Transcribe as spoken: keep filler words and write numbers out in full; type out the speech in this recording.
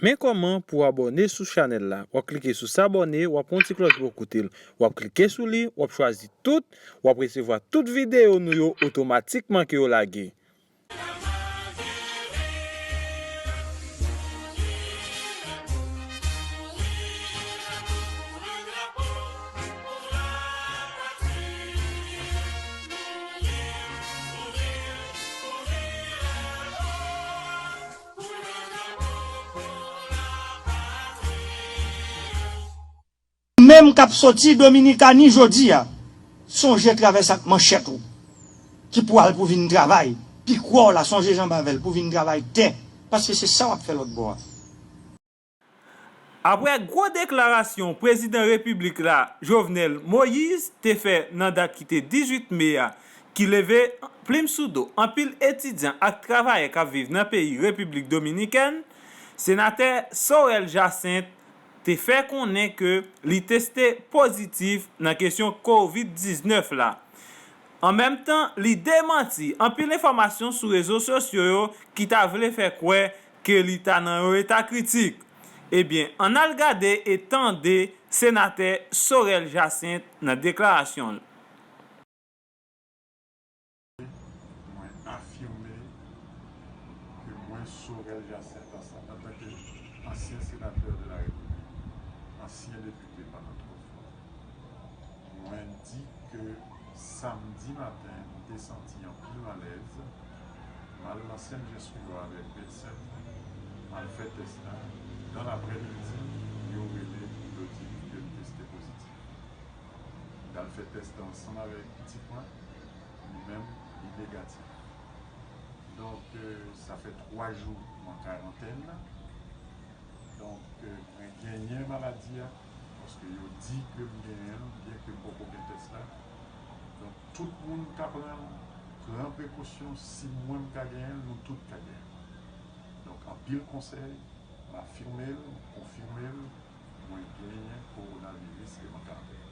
Men kòman pou w abòne sou chanèl la. W ap klike sou s'abonner, w ap wè yon ti klòch bò kote l. W ap klike sou li, w ap chwazi tout, w ap resevwa tout videyo nou yo otomatikman ke yo lage. Ou menm k ap soti Dominikani jodi a, sonje travèse ak manchèt ou, ki pou al pou vin travay. Pikwè w la, sonje janbe avè l pou vin travay tè, paske se sa w ap fè lòt bò a. Apre gwo deklarasyon prezidan repiblik la, Jovenel Moïse, te fè nan dat ki te dizuit me a, ki leve plim sou do anpil etidyan ak travayè k ap viv nan peyi Repiblik Dominikèn, senatè Sorel Jacinthe te fè konnen ke li teste pozitif nan kesyon kovid diznèf la. An menm tan, li demanti anpil enfòmasyon sou rezo sosyo yo ki ta vle fè kwè ke li ta nan yon eta kritik. Ebyen, ann al gade e tande senatè Sorel Jacinthe nan deklarasyon l. Mwen afime ke mwen, Sorel Jacinthe, ansanm antanke ansyen senatè de la Repiblik, ansyen depite pandan twa fwa, mwen di ke samdi maten, m te santi anpil malèz. M al nan Sen Jan Swiwa avèk medsen m, m al fè tès la. Dan laprèmidi, yo rele m, yo di m ke m teste pozitif. M t al fè tès la ansanm avèk pitit mwen, li menm, li negatif. Donk, sa fè twa jou m an karantèn. Donk, mwen genyen maladi a, paske yo di ke m genyen l, byenke m poko gen tès la. Donk, tout moun ka pran, pran prekosyon, si mwen m ka genyen l, nou tout ka genyen l. Donk, anpil konsèy, m afime l, m konfime l, mwen genyen kowonaviris ke m an karantèn.